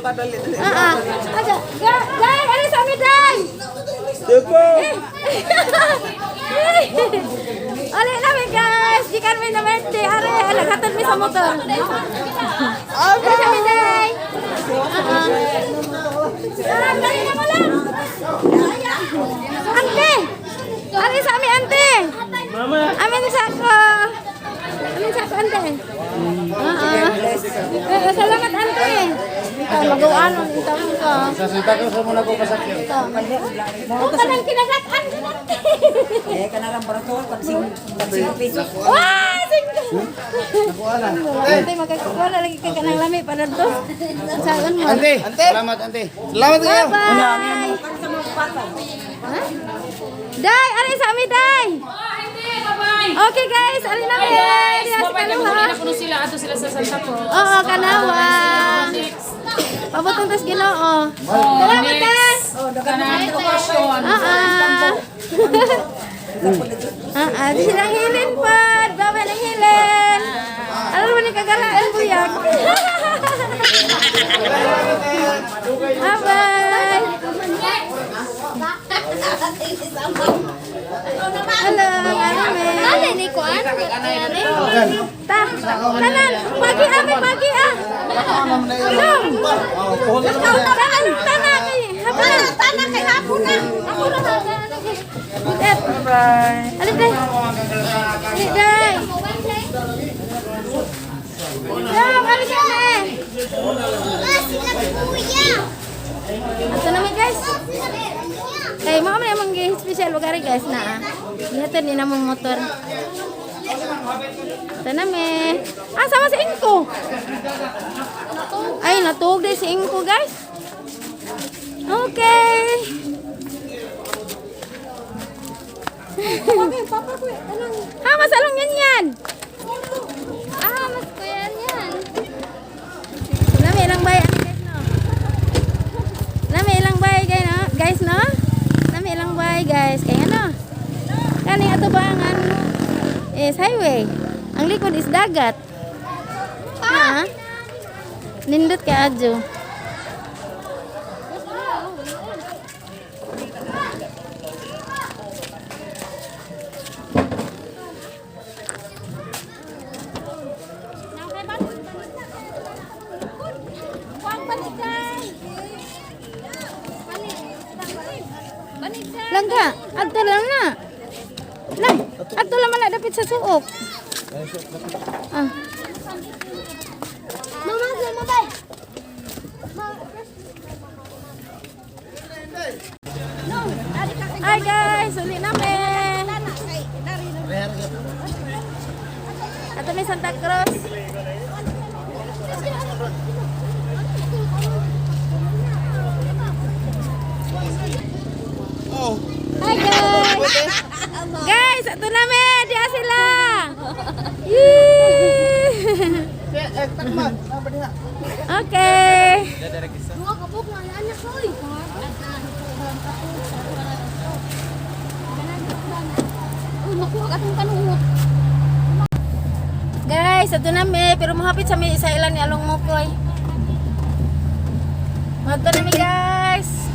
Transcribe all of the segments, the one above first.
Ah, ah. Aga, Day, ano sa amin, Day? Diba? Uli namin, guys. Gikan mi na birthday. Are, alag, hatod mi sa motor. Ano sa amin, Day? Ah, ah. Ah, dali na mo lang. Ante! Ari sa amin, ante! Mama. Amin sa ako. Amin sa ako, ante. Oo. Eh, salamat, ante. Ikaw, magawan mo. Ikaw, ikaw. Sasita ko sa muna ko pasakyan. Kung ka nang kinagat-an, ante. Eh, kanarang barato, tagsing, tagsing piso. Wah! Singko! Ante, magkakakuha na lagi ka kanang lami para to. Saan mo? Ante, salamat ante. Salamat kayo. Bye-bye! Ha? Day! Ari sa amin, Day! Bye-bye. Okay, guys! Ari na Bye guys. Diha sa Bye-bye. Kaluha. Nagmuli na kuno sila ato sila sa Santa Cruz. Oo, Kanawa. Next. Pabotong tas Ginoo. Salamat, Day! Kanang okasyon. Ah, ah. Ah, ah. Di silang hilin pod. Baba ng hilin. Alam mo ni kagaraan buyag. Bye-bye. Hello, ano me? ni kuan? Ta, tanan, pagi ah, may pagi ah. Dong. Tanan, tanan kay hapon na. Tanan kay hapon na. Ako na tanan kay. Good Bye. Alin day? Alin day? Dong, alin ka na eh. Sila kuya. Ato na mi guys. Kay mo man among gi special lugari guys na. Ah. Gihatod ni namong motor. Ato na mi. Ah, sama si Ingko. Ay, natuog din si Ingko guys. Okay. Ha, masalong yan yan. Ah, mas kuya yan. Lami ilang bay ani guys no. Lami ilang bay guys no. Guys no. Lami ilang bay guys kay ano. Kani ato bangan is highway. Ang likod is dagat. Ha? Nindot kay adyo. Langga, adto lang na. Lang, adto lang man na dapit sa suok. Ah. Mama, mama bay. Hi guys, uli namin. Ato may Santa Cruz. Hi guys. Guys, ato namin. Diya sila. Yee! Okay. Dua kabuk nga anak oy. Uy, makuha ka tong kanuot. Guys, ato nami, pero mahapit sa may isa ilan ni Along Mokoy. Mato nami guys.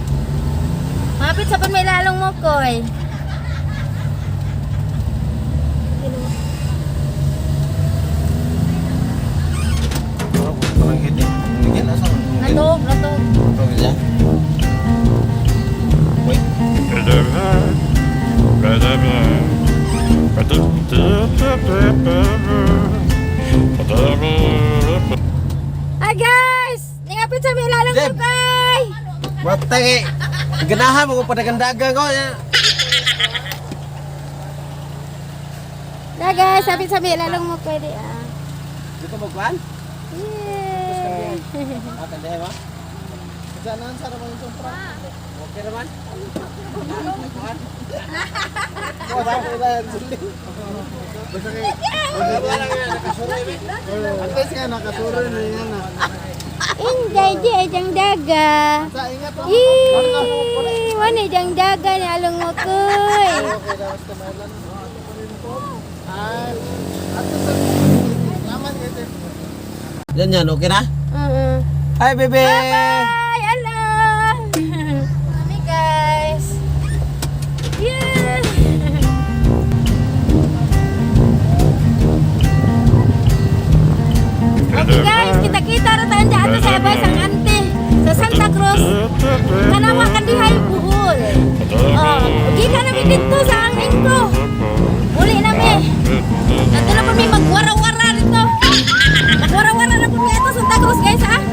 Mahapit sa pan may Along Mokoy. Natog, natog. Hi guys! Ningapit sa may Along Jeb! Mokoy. Matay eh. Ganahan mo ko padagandagan ko. Da guys, hapit sa may Along Mokoy di ah. Dito mo kuan? Yay! Ah, kandahe ba? Saan sa naman yung sompra? Okay naman? Antes nga nakasuro na yan ah. Inday di ay jang daga. Sa ingat oh. Yee! Wani jang daga ni Along Mokoy. Okay, dawas kamailan. Ah, at sa salamat kayo. Yan yan, okay na? Oo. Hi, bebe! Bye! Hello! Kami guys. Yeah! Okay guys, kita-kita ra tayo dyan sa Ebay sang ante sa Santa Cruz. Kanawa kan dihay buhol. Oh, gikan nami dito sa ang ingko. Uli nami. Ato na po mi magwara-wara dito. Magwara-wara na po mi ato Santa Cruz guys ha.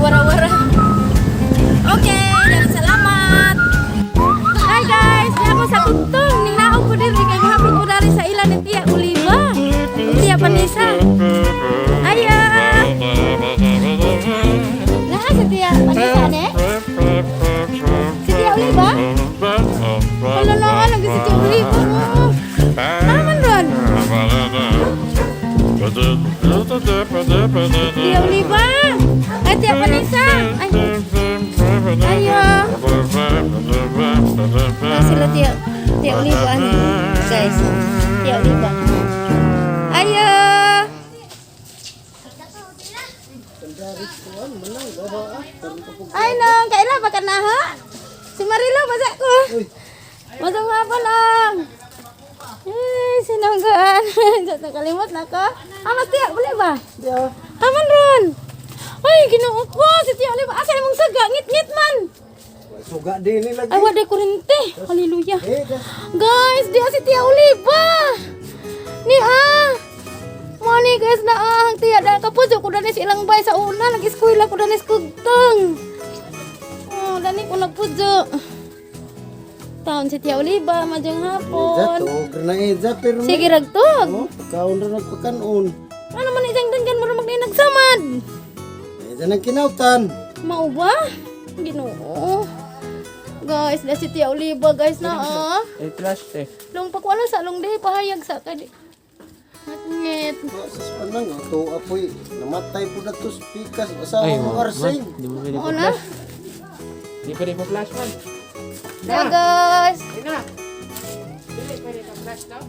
Wara-wara. Okay, daghang salamat. Hi guys, niya ako sa Tugtong. Ningnaog ko diri kay gihapon ko dari sa ila ni Tia Oliva. Ug Tia Vanessa. Aya. Naa si Tia Vanessa ne? Si Tia Oliva? Wala na lang si Tia Oliva. Oh. Naman ron. Tia Oliva. Ay, Tia Vanessa. Ay. Ayo. Ah, sila Tia, Tia Oliva ano? Guys, Tia Oliva. Ayo. Ay nong, kaila ba ka na ha? Si Marilo basa ko. Masang hapon lang. Eh, sinanggaan. Nakalimot na ko. Ah, mas Tia, boleh ba? Ya. Aman ron. Ay, ginoo ko. Si Tia Oliva. Asa imong saga? Ngit-ngit man. Suga din lagi. Ay, waday kurente. Hallelujah. Eh, gas. Guys, di si Tia Oliva. Ni ah. Mo ni guys na ah, ang tiya da kapujo ko dani sa ilang bay sa una nag-eskwela ko dani sa Kugtong. Oh, dani ko nagpujo. Taon si Tia Oliva, madyong Eja, hapon. tuog na eja, pero Sige ragtog. Oh, pagkaon ra nagpakanon. Ano man isang danggan mo magninag nagsamad. Eja nagkinautan. Mao ba? Ginoo. Guys, da si Tia Oliva guys na ah. Eh, flash eh. Long pakwala sa long dihi pahayag sa kadi. Ngit. Sa panang to apoy namatay po na to pikas asawa mo arsing. Di mo pwede Oo na. Di pwede pa flash man. Yeah, guys. Dili pwede pa flash daw.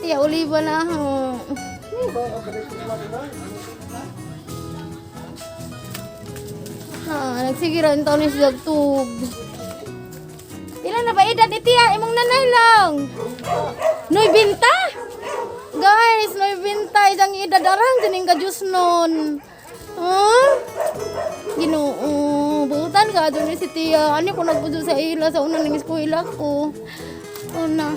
Tia Oliva na ako. Ah, nagsigira ang taon ni siya tug. Pila na ba edad ni Tia? Imong nanay lang. Noybinta? Guys, noybinta isang edad arang sining ka Diyos nun. Huh? Ginoo, buutan ka adto ni si Tia. Ano ko nagpuso sa ila sa una ning eskwela ko. Una.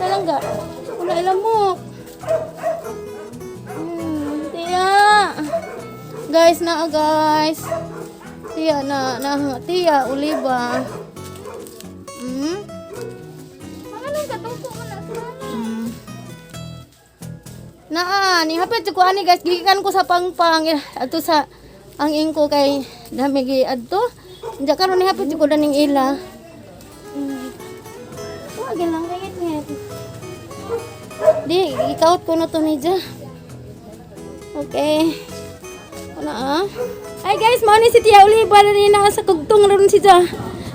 Talangga. Wala ilamok. Tia. Guys, na guys. Tia na na Tia Oliva. Naa, ni hapit ko ani guys, gikan ko sa pangpang adto sa ang ingko kay dami gi adto. Diya karon ni hapit ko daning ila. Wa lang kay ngit. Di, ikaut ko na to ni Ja. Okay. Ano ah? Ay guys, mao ni si Tia Oliva na ni naa sa kugtong ron si Ja.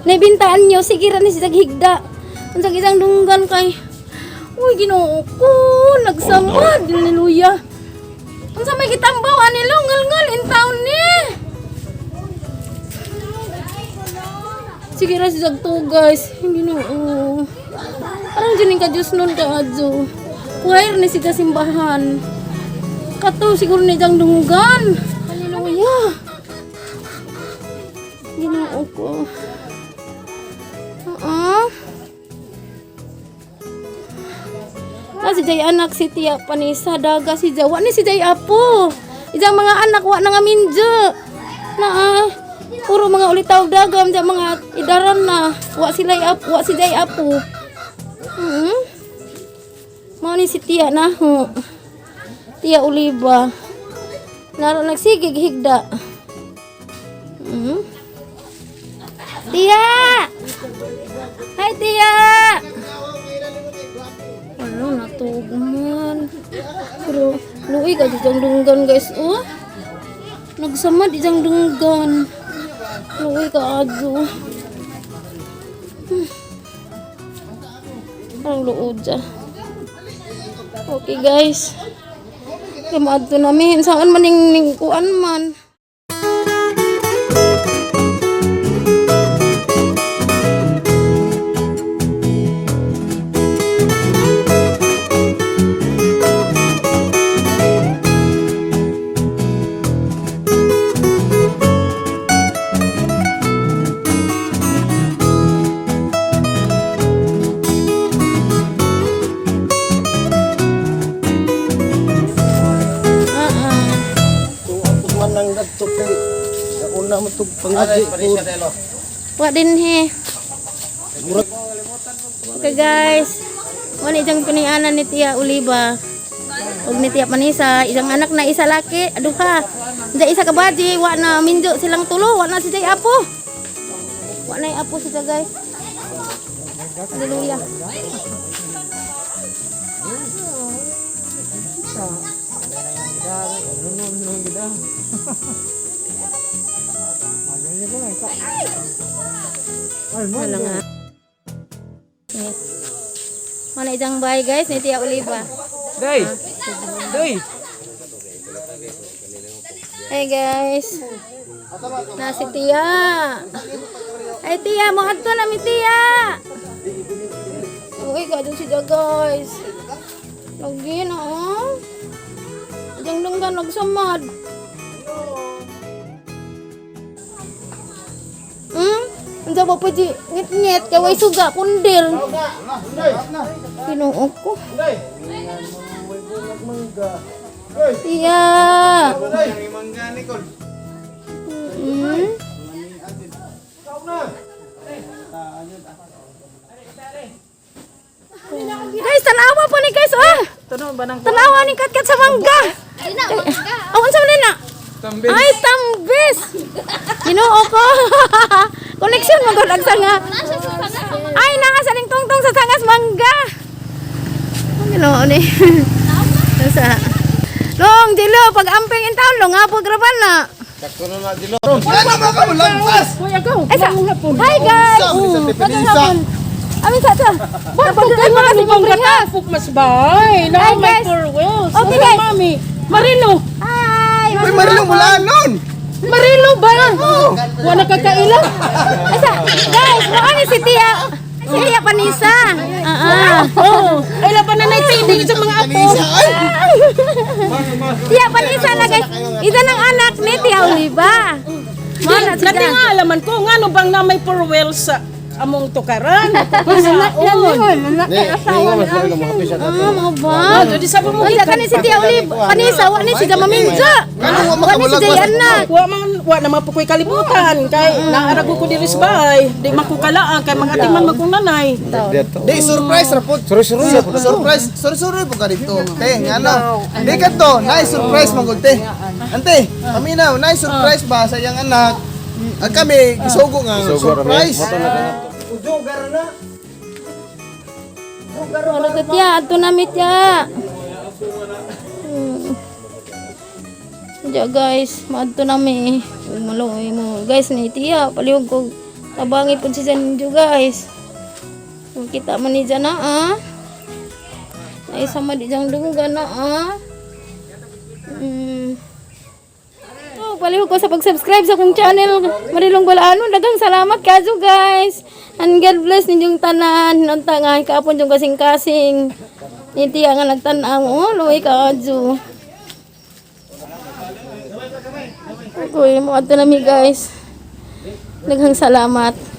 Naibintaan nyo, sige ra ni si higda. Unsang isang dunggan kay. Uy, Ginoo ko, nagsamad, hallelujah. Unsa may gitambaw ani lo ngal-ngal in town ni. Sige ra si to guys. Ginoo. Parang dyan ka Diyos nun ka adyo. Wire ni siya simbahan. Kato siguro ni diyang dunggan. Hallelujah. Ginoo ko. Oo. Na si Jay anak si Tia Panisa daga si Jay. Wa ni si Jay apo. Ijang mga anak wa na nga minjo. Na ah. Puro mga ulitaw dagam diyan mga idaran na. Wa sila apo, wa si Jay apo. Mao ni si Tia na ho. Tia Oliva. Naro nagsigig higda. Tia! Hi Tia! Ano, natug man. Pero, luwi ka diyang dunggan guys, oh. Nagsamad diyang dunggan. Luwi ka adyo. Parang luod siya. Okay guys. Kay moadto nami saan man ning kuan man. Ah. Tuwa po man ang dadto kay una mo tug pangaji po. Wa din he. Okay guys. Wala isang pinianan ni Tia Oliva. Ug ni Tia Panisa, isang anak na isa laki, duha. Diya isa ka baji, wa na minjo silang tulo, wa na si Jay apo. Wa na apo siya guys. Hallelujah. Wala nga. Yes. Mana isang bahay guys ni Tia Oliva. Day! Day! Hey guys. Na si Tia. Ay Tia, mo adto na mi Tia. Uy, kadto siya guys. Lagi na oh. Diyan dunggan nagsamad. Unsa ba po di ngit-ngit kay way suga kundil. Ginoo ko. Tia. Guys, tanawa po ni guys, ah. Tanawa ni katkat sa mangga. Ay na, mangga. Oh, unsa man na? Ay, tambis. Ginoo ko. Connection mo gud ang sanga. Nasa sa sanga. Ay, naa sa ning tungtong sa sangas mangga. Ang Ginoo ni. Sa Long, dilo, pag amping in town, long, nga graban na. Sakto na na dilo. Ano ba ka lampas? Ay, sa, hi guys! Sa Magandang Pinisa. hapon. Amin sa ito. Bakit kayo mga si Pambrihas? Mas bay! Hi, Na may guys. four wheels. Okay, guys. Mami. Marilo! Hi! Uy, Marilo, mula nun! Marilo ba? Wala ka kaila? Ay, sa, guys, mukha ni si Tia. Si Tia Panisa. Ah, ah. Oo. Ay, laban na na TV sa mga apo. Pinisa, ay! Tia Panisa na guys. Isa ng anak ni Tia Oliva. Mo na siya. Nati nga alaman ko, nga no bang na may four wheels sa among tukaran? Saon. Ni, ni nga mas Marilo mo happy siya Ah, mga ba? Ah, di sabi mo Unsa kani si Tia Oliva? Panisa, wa ni si Jamaminja. Ngano wa Wa ni si makabulag Jay anak. Wa man wa na mapukoy kalibutan kay naarago ko diri sa bahay. Di man ko kalaan kay mga atiman man kong nanay. Di, surprise ra po. Suri-suri ra po. Surprise, suri-suri po ka dito. Te, ngano? Di ka to, nice surprise man gud, te. Ante, paminaw, nice surprise ba sa iyang anak? Ang kami, gisugo nga, surprise. Wala to Tia, adto na mi Tia. Diya guys, maadto na mi. Maluoy mo. Guys, ni Tia, palihog ko. Tabangi po si Sanjo guys. Kita man ni dyan na ah. Ay sama di dyan dunggan na ah. Oh, palihog ko sa pag-subscribe sa akong channel. Marilong Balaano. Daghang salamat kajo guys. And God bless ninyong tanan. Unta nga kaapon yung kasing-kasing. Ni Tia nga nagtan-aw. Oh, luwi ka adyo. Okay, mo na mi guys. Daghang salamat.